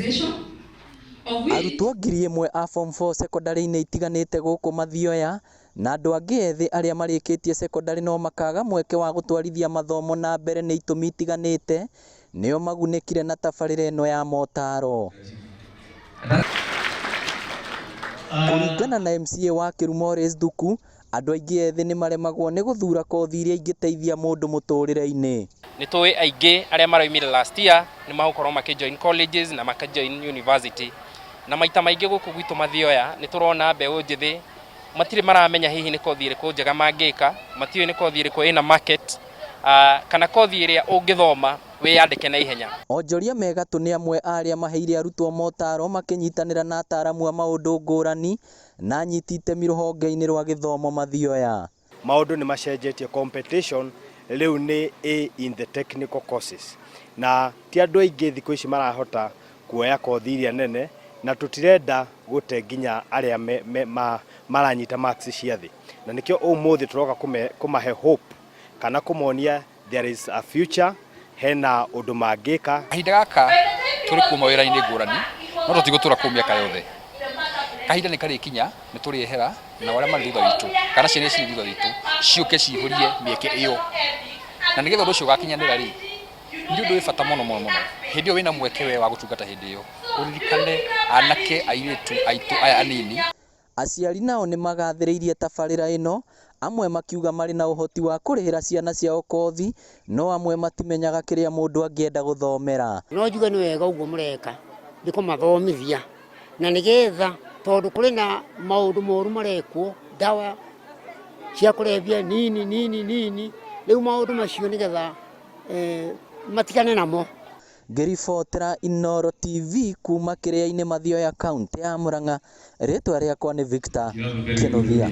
organization of which Arutwo 1,000 a form 4 cekondarĩ-inĩ itiganĩte gũkũ Mathioya na andũ angĩ ethĩ arĩa marĩkĩtie cekondarĩ no makaga mweke wa gũtwarithia mathomo na mbere nĩ itũmi itiganĩte nĩo magunĩkire na tabarĩra ĩno ya motaro. Kũringana na MCA wa Kĩru Maurice Thuku, andũ aingĩ ethĩ nĩ maremagwo nĩ gũthura kothi iria ingĩteithia mũndũ mũtũrĩre-inĩ. Nĩ tũĩ aingĩ arĩa maraumire last year nĩ magũkorwo makĩ join colleges na maka join university, na maita maingĩ gũkũ gwitũ Mathioya nĩ tũrona mbeũ njĩthĩ matirĩ maramenya hihi nĩ kothi ĩrĩkũ njega mangĩka, matiũĩ nĩ kothi ĩrĩkũ ĩna market kana kothi ĩrĩa ũngĩthoma wĩyandĩke na ihenya. Onjoria me gatũ nĩ amwe a arĩa maheire arutwo motaro makĩnyitanĩra na ataramu a maũndũ ngũrani na anyiti itemi rũhonge-inĩ rwa gĩthomo Mathioya. Maũndũ nĩ macenjetie, competition rĩu nĩ A in the technical courses, na ti andũ aingĩ thikũ ici marahota kuoya kothi iria nene, na tũtirenda gũte nginya arĩa maranyita marks cia thĩ, na nĩkĩo ũmũthĩ tũroka kũmahe hope kana kũmonia there is a future, hena ũndũ mangĩka. Kahinda gaka tũrĩ kuo mawĩra-inĩ ngũrani, no tũtigũtũra kũu mĩaka yothe. Kahinda nĩ karĩkinya nĩ tũrĩehera na arĩa marĩ thutha witũ kana ciana ici thutha witũ ciũke cihũrie mĩeke ĩyo, na nĩgetha ũndũ ũcio ũgakinyanĩra rĩ, nĩ ũndũ wĩ bata mũno mũno mũno hĩndĩ ĩyo wĩna mweke we wa gũtungata, hĩndĩ ĩyo ũririkane anake airĩtu aitũ aya anini. Aciari nao nĩ magathĩrĩirie tabarĩra ĩno, amwe makiuga marĩ na ũhoti wa kũrĩhĩra ciana ciao kothi, no amwe matimenyaga kĩrĩa mũndũ angĩenda gũthomera. No njuge nĩ wega ũguo mũreka nĩ kũmathomithia, na nĩgetha tondũ kũrĩ na maũndũ moru marekwo, ndawa cia kũrebia nini nini nini, rĩu maũndũ macio nĩgetha matigane namo. Ngĩribotera Inooro TV kuma Kĩrĩa-inĩ Mathioya, kaũntĩ ya Murang'a, rĩtwa rĩakwa nĩ Victor Kĩnuthia.